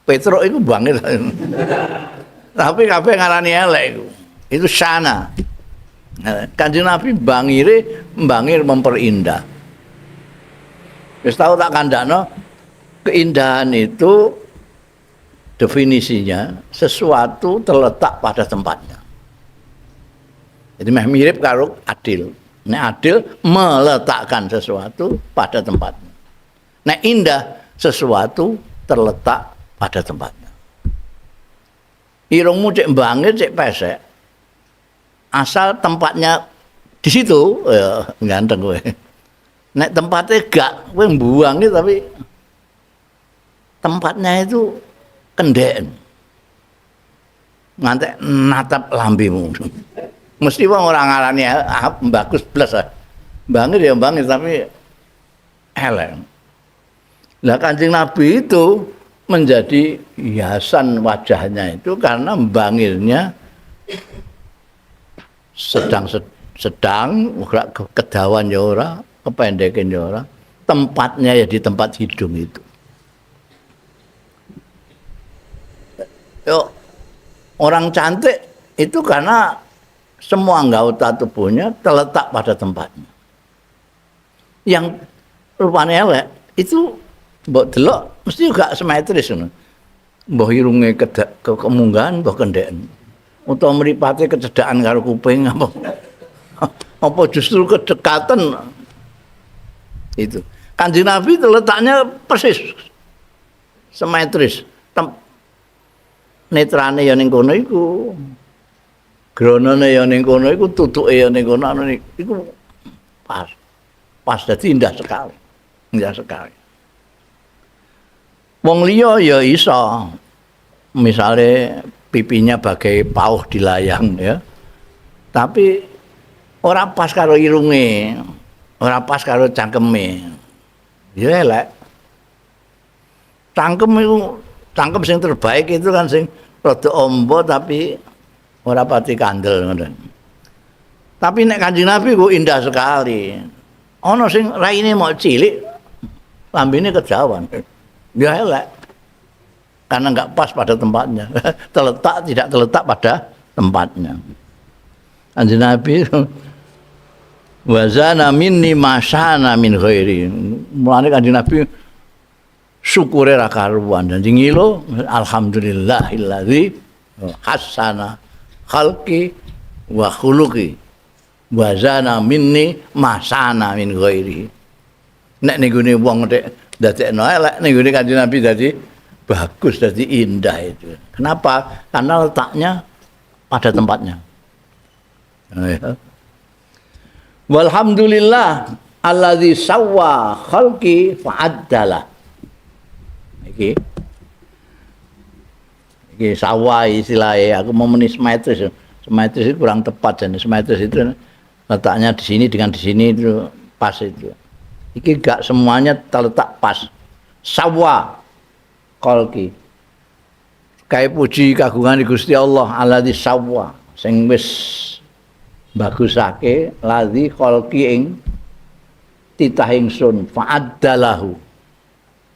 Petruk iku bangir. Tapi kabeh ngarani elek iku. Itu sana. Kanjeng Nabi bangire bangir memperindah. Wis tau tak kandakno, keindahan itu definisinya sesuatu terletak pada tempatnya. Jadi meh mirip karo adil. Nek adil meletakkan sesuatu pada tempatnya. Nek indah sesuatu terletak pada tempatnya. Irungmu cek bangir cek pesek. Asal tempatnya di situ, ya ganteng kowe. Nek tempatnya gak, kowe mbuang tapi tempatnya itu kendeken. Ngantek natap lambemu. Mesti wong ora ngarani ah, bagus blas ah. Bangir ya bangir tapi elek. Lah Kanjeng Nabi itu menjadi hiasan wajahnya itu karena bangirnya sedang sedang, ora kedawan ya ora, kependekan ya ora, tempatnya ya di tempat hidung itu. Yo, orang cantik itu karena semua anggota tubuhnya terletak pada tempatnya. Yang rupanya elek itu mbok delok mesti juga simetris ngono. Mbah irunge kemunggahan, mbah kendeken. Utawa mripate kecedhakan karo kuping apa. Apa justru kedekatan itu. Kanjeng Nabi itu letaknya persis simetris. Netrane ya ning kono iku. Gronone ya ning kono iku, tutuke ya ning kono, anu iku pas. Pas dadi indah sekali. Indah sekali. Wong liya ya iso. Misale pipinya bagai pauh di layang ya. Tapi ora pas karo irunge, ora pas karo cangkeme. Ya elek. Cangkem iku, cangkem sing terbaik itu kan sing rada ombo tapi ora pati kandel ngono. Tapi nek Kanjeng Nabi ku indah sekali. Ana sing raine mok cilik, lambene kejawan. Ya elek. Karena enggak pas pada tempatnya. Terletak tidak terletak pada tempatnya. Kanjeng Nabi wazana minni masana min ghairi. Mulane Kanjeng Nabi syukure ra karuan. Dan ngilo alhamdulillahilladzi hasana khalqi wa khuluqi wazana minni masana min ghairi. Nek ning gone wong nek dadekno elek, ning gone Kanjeng Nabi dadi bagus, dadi indah itu. Kenapa? Karena letaknya pada tempatnya. Ya. Walhamdulillah alladzi sawwa khalqi fa'addala. Iki. Iki sawwa istilahnya, aku mau meni simetris. Simetris itu kurang tepat, dan simetris itu letaknya di sini dengan di sini itu pas itu. Iki gak semuanya terletak pas. Sawwa khalqi. Kae puji kagungan Gusti Allah alladzi sawwa sing wis bagusake ladzi khalqi ing titah ingsun fa'addalahu.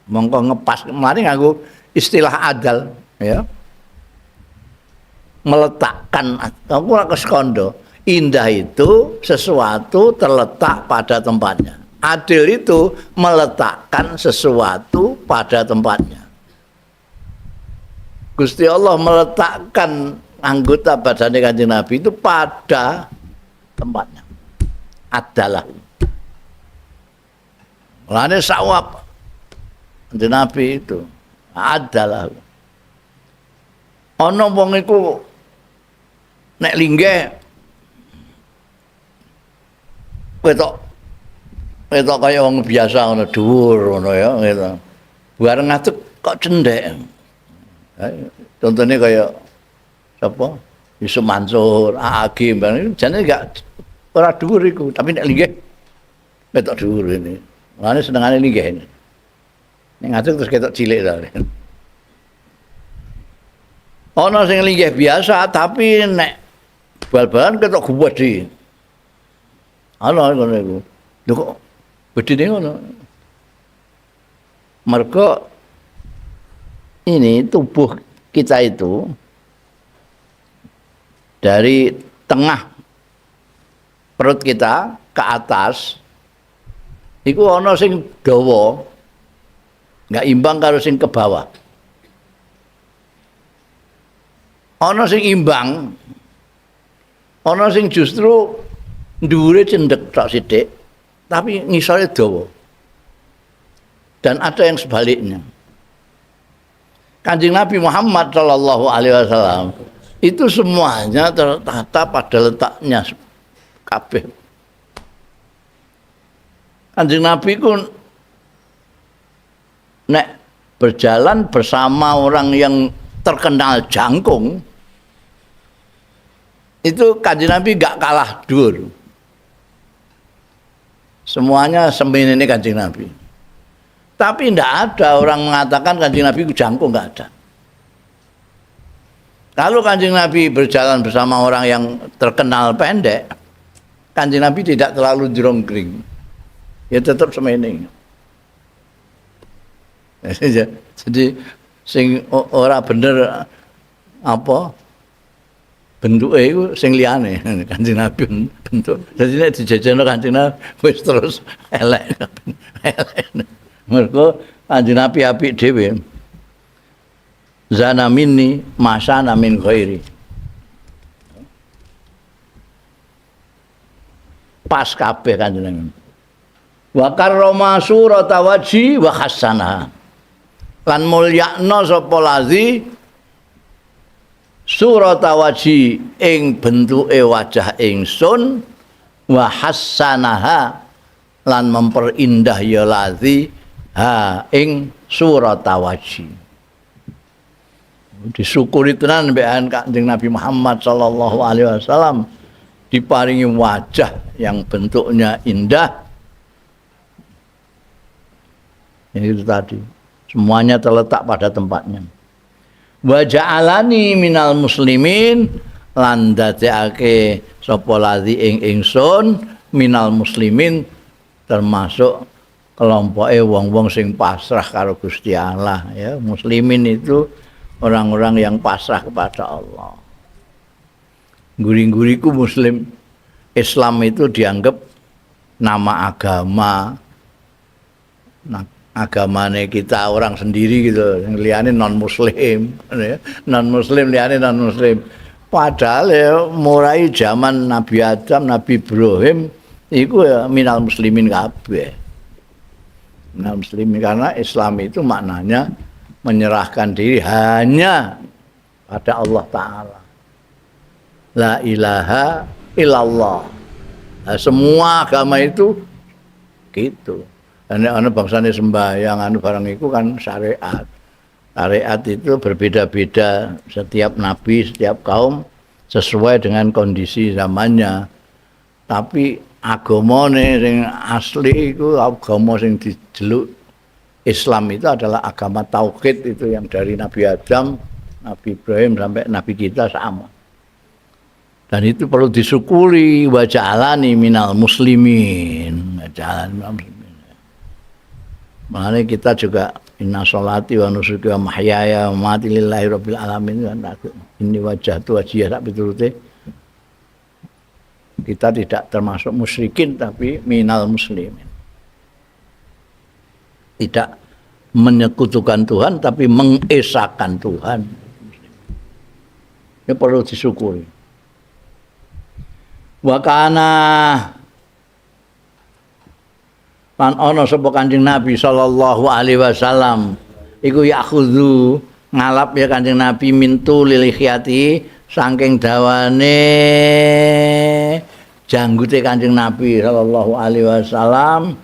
Mongko ngepas mari nganggo istilah adal ya. Meletakkan aku ora keskondo. Indah itu sesuatu terletak pada tempatnya. Adil itu meletakkan sesuatu pada tempatnya. Gusti Allah meletakkan anggota badannya Kanjeng Nabi itu pada tempatnya. adalah. Mulane sawab Nabi itu adalah. Ana wong iku nek linggih ketok ketok kaya wong biasa ngono dhuwur ngono ya gitu. Bareng ngadeg kok cendhek. Contohnya kaya sapa? Yusuf Mansur, AAG, jane gak ora dhuwur iku, tapi nek linggih ketok dhuwur ini. Mulane senengane linggih ini. Nek ngadeg terus ketok cilik ta. Ana sing linggih biasa tapi nek bal-balan ketok gedhe. Ana ngono iku. Lho kok gedene ngono. Mergo ini tubuh kita itu dari tengah perut kita ke atas iku ana sing dawa nggak imbang karo sing ke bawah. Ana sing imbang, ana sing justru dhuwure cendhek tok sithik tapi ngisore dawa. Dan ada yang sebaliknya. Kanjeng Nabi Muhammad sallallahu alaihi wasallam itu semuanya tertata pada letaknya kabeh. Kanjeng Nabi ku nek berjalan bersama orang yang terkenal jangkung itu Kanjeng Nabi gak kalah dhuwur. Semuanya semene ini Kanjeng Nabi. Tapi ndak ada orang mengatakan Kanjeng Nabi ku jangkung, nggak ada. Kalau Kanjeng Nabi berjalan bersama orang yang terkenal pendek, Kanjeng Nabi tidak terlalu jrongkring. Ya tetap semene. Jadi sing ora bener apa bentuke iku sing liyane Kanjeng Nabi bentuk. Jadi nek dijejeno Kanjeng Nabi wis terus elek. Elek. Mergo Kanjeng Nabi apik dhewe. Zana minni masana min ghairi. Pas kabeh Kanjeng Nabi. Wa karrama surata wajhi wa hasanah. Lan mulyakna sapa lazi surata wajhi ing bentuke wajah ingsun wa hasanaha lan memperindah ya lazi ha ing surata wajhi. Disyukuri tenan mbekan Kanjeng Nabi Muhammad sallallahu alaihi wasallam diparingi wajah yang bentuknya indah. Ini itu tadi, semuanya terletak pada tempatnya. Wa ja'alani minal muslimin lan dadekake sapa ladzi ing ingsun minal muslimin termasuk kelompoke wong-wong sing pasrah karo Gusti Allah ya. Muslimin itu orang-orang yang pasrah kepada Allah. Guri-guriku muslim. Islam itu dianggap nama agama. Nah, agamane kita orang sendiri gitu, yang liyane non muslim, non muslim liyane non muslim. Padahal ya mulai zaman Nabi Adam, Nabi Ibrahim iku ya minal muslimin kabeh. Minal muslimin karena Islam itu maknanya menyerahkan diri hanya pada Allah Ta'ala. La ilaha illallah. Nah, semua agama itu gitu. Nek ana bangsane sembahyang anu barang iku kan syariat. Syariat itu berbeda-beda setiap nabi, setiap kaum sesuai dengan kondisi zamannya. Tapi agamane sing asli iku agama sing dijeluk Islam itu adalah agama tauhid itu yang dari Nabi Adam, Nabi Ibrahim sampai Nabi kita sama. Dan itu perlu disyukuri wa ja'alani minal muslimin. Wa ja'alani minal muslimin. Makanya kita juga inna sholati wa nusuki wa mahyaya wa mamati lillahi rabbil alamin. Ini wajah tu wajah sak piturute. Kita tidak termasuk musyrikin tapi minal muslimin. Tidak menyekutukan Tuhan tapi mengesakan Tuhan. Ini perlu disyukuri. Wa kana Lan ana sapa Kanjeng Nabi sallallahu alaihi wasallam iku yakhudhu ngalap ya Kanjeng Nabi mintu lilihyati saking dawane janggute Kanjeng Nabi sallallahu alaihi wasallam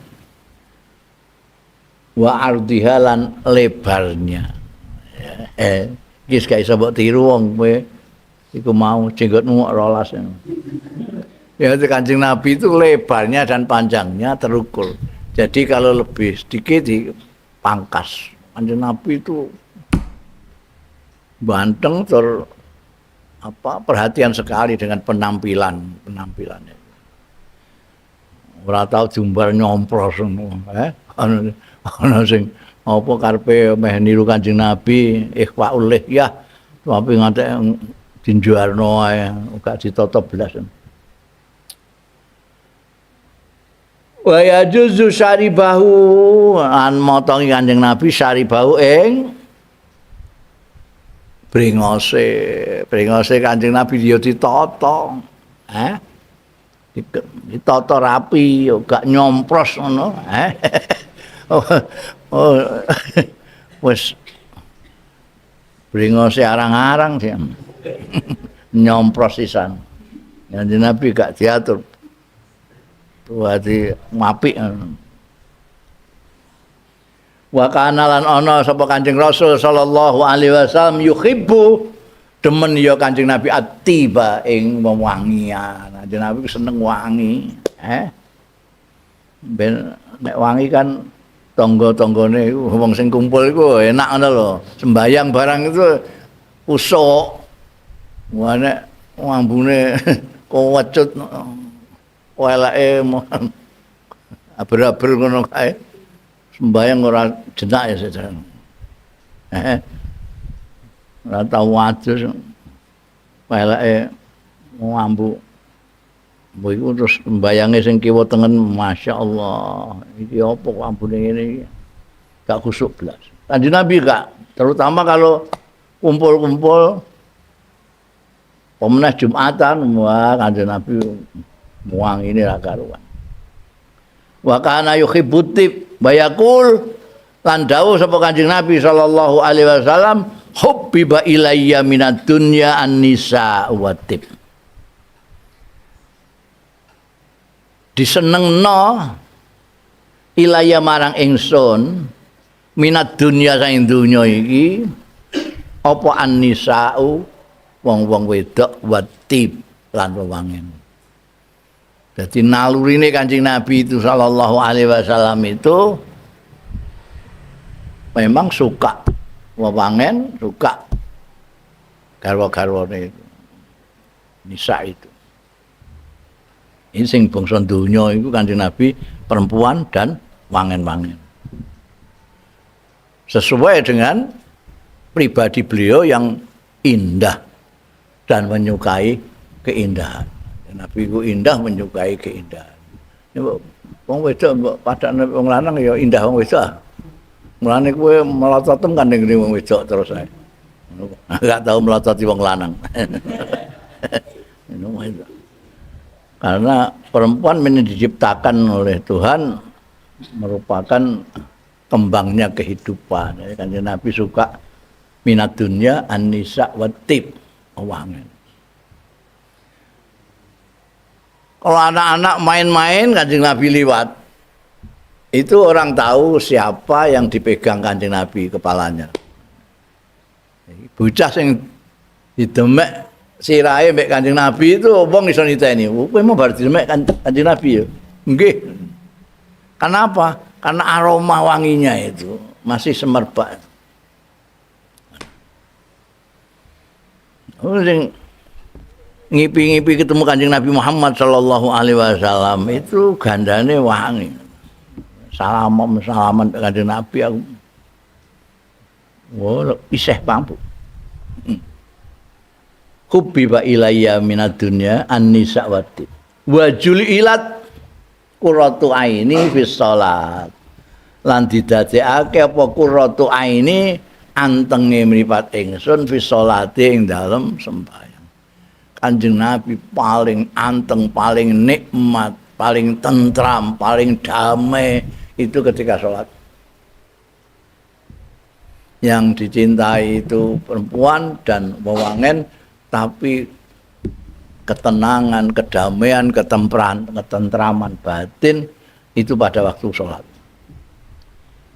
wa ardiha lan lebarnya. Iki gak iso mbok tiru wong kowe iku mau jenggotmu 12. Ya Kanjeng Nabi itu lebarnya dan panjangnya terukur. Jadi kalau lebih sedikit dipangkas. Kanjeng Nabi itu banteng ter apa perhatian sekali dengan penampilannya. Ora tau jumbar nyompros ngono, ana sing apa karepe meh niru Kanjeng Nabi ikhfaul lihyah tapi ngantek dinjuarno ae gak ditata blas. Wa yajuzu syaribahu an motongi Kanjeng Nabi syaribahu ing brengose Kanjeng Nabi ya ditata, ditata rapi gak nyompros ngono, Oh, wis brengose arang-arang sih. Nyompros sisan. Kanjeng Nabi gak diatur. Wadi apik. Wa kana lan ana sapa Kanjeng Rasul sallallahu alaihi wasallam yuhibbu demen ya Kanjeng Nabi atiba ing wewangian. Kanjeng Nabi seneng wangi, Ben nek wangi kan tangga-tanggane iku wong sing kumpul iku enak ngono lho. Sembayang barang itu usuk. Wah nek ambune kewecut weleke aber-aber ngono kae. Sembayang ora jenak ya sejarah. Ora tau adus weleke ngambu. Mbok iku terus mbayange sing kiwa tengen masyaallah. Iki apa kok ambune ngene iki? Gak khusuk blas. Kanjeng Nabi gak, terutama kalau kumpul-kumpul pemenah Jumatan, wah Kanjeng Nabi muang ini ra karuan. Wa kana yuhibbu tib bayakul lan dawuh sapa Kanjeng Nabi sallallahu alaihi wasallam hubbiba ilayya minad dunya an-nisa wa tib. Disenengno ilayya marang ingsun minad dunya saing dunya iki apa an-nisa'u wong-wong wedok wa tib lan wewangen. Jadi nalurine Kanjeng Nabi itu sallallahu alaihi wasallam itu memang suka wewangen, suka garwa-garwane itu. Nisa itu. Ini sing bangsa donya iku Kanjeng Nabi perempuan dan wangen-wangen. Sesuai dengan pribadi beliau yang indah dan menyukai keindahan. Nabi ku indah menyukai keindahan. Wong wedok mbok padakne wong lanang ya indah wong wedok. Mulane kowe melototem kan ning wong wedok terus ae. Enggak tahu melototi wong lanang. Karena perempuan ini diciptakan oleh Tuhan merupakan kembangnya kehidupan. Jadi Kanjeng Nabi suka minat dunya an-nisa wa tib wangen. Kalau anak-anak main-main Kanjeng Nabi liwat, itu orang tahu siapa yang dipegang Kanjeng Nabi kepalanya. Bocah sing didemek sirahe mbek Kanjeng Nabi itu wong iso niteni. Kowe mau bar didemek Kanjeng Nabi ya? Nggih. Kenapa? Karena aroma wanginya itu masih semerbak. Sing ngipi-ngipi ketemu Kanjeng Nabi Muhammad sallallahu alaihi wasallam itu gandane wangi. Salaman-salaman Kanjeng Nabi aku. Wah, isih pampu. Hubbiba ilayya minad dunya an-nisa wa tib. Wa julilat qurratu aini fi shalat. Lan didadekake apa qurratu aini antenge mripat ingsun fi sholati ing dalem sembahyang. Kanjeng Nabi paling anteng, paling nikmat, paling tentram, paling damai itu ketika sholat. Yang dicintai itu perempuan dan wewangen, tapi ketenangan, kedamaian, ketentraman batin itu pada waktu sholat.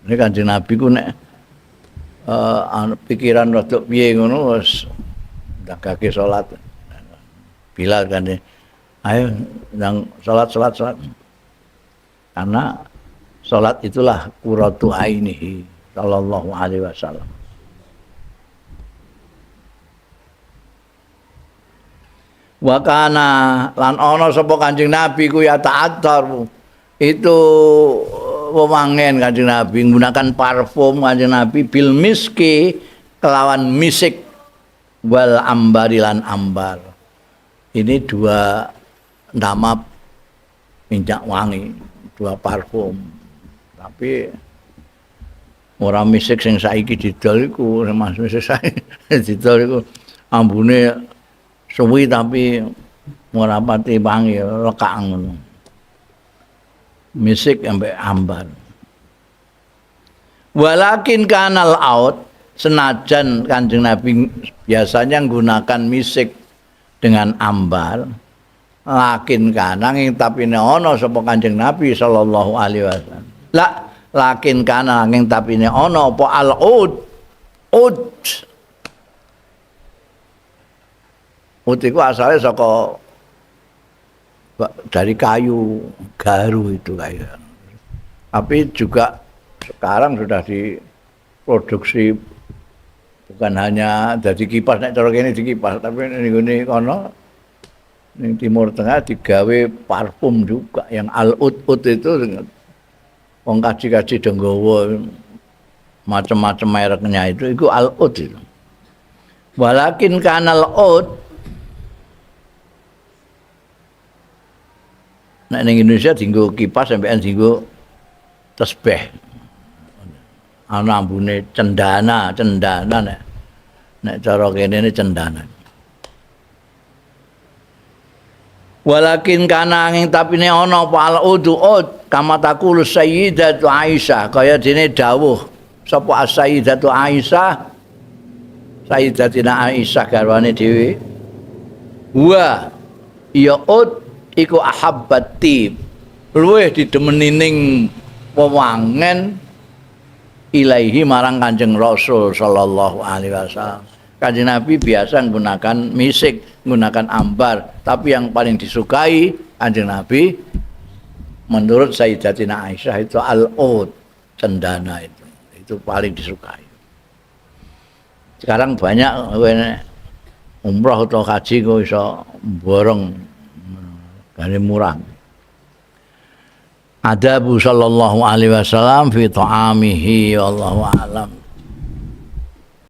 Ini Kanjeng Nabi ku nek pikiran rada piye ngono wis ndagake sholat. Bilal kan, ayo ndang sholat. Karena sholat itulah qurratu ainihi sallallahu alaihi wasallam. Wa kana lan ana sapa Kanjeng Nabi ku ya ta'athar, itu wewangen Kanjeng Nabi menggunakan parfum Kanjeng Nabi bil miski kelawan misik wal ambari lan ambar. Ini dua nama minyak wangi, dua parfum. Tapi ora misik sing saiki didol iku, Mas, misik saiki didol iku ambune suwi tapi ora pati wangi, lekak ngono. Misik ambek ambar. Walakin kanal out, senajan Kanjeng Nabi biasanya menggunakan misik dengan ambar, lakin kana ing tapine ana sapa Kanjeng Nabi sallallahu alaihi wasallam. La lakin kana ing tapine ana apa al ud. Ud. Ud iku asale saka dari kayu garu itu kayu. Tapi juga sekarang sudah diproduksi bukan hanya dari kipas, nek cara kene dikipas, tapi ning ngene kono ning Timur Tengah digawe parfum juga yang al-ud-ud itu. Wong kaji-kaji do nggawa macam-macam mereknya itu, iku al-ud itu. Walakin kanal ud nek ning Indonesia dienggo kipas sampean dienggo tesbih. Ana ambune cendana, cendana nek cara kene ini cendana. Walakin kana angin tapine ana apa al-udu ud kama taqulu sayyidatu Aisyah, kaya dene dawuh sapa as-sayyidatu Aisyah, sayyidatina Aisyah garwane dhewe, wa ya ud iku ahabbati luwih didemeni ning wewangen ilaihi marang Kanjeng Rasul sallallahu alaihi wasallam. Kanjeng Nabi biasa menggunakan misik, menggunakan ambar, tapi yang paling disukai Kanjeng Nabi menurut Sayyidatina Aisyah itu al-ud, cendana itu paling disukai. Sekarang banyak umroh atau haji kok iso borong gane murah. Adabu sallallahu alaihi wasallam fi ta'amihi wallahu a'lam.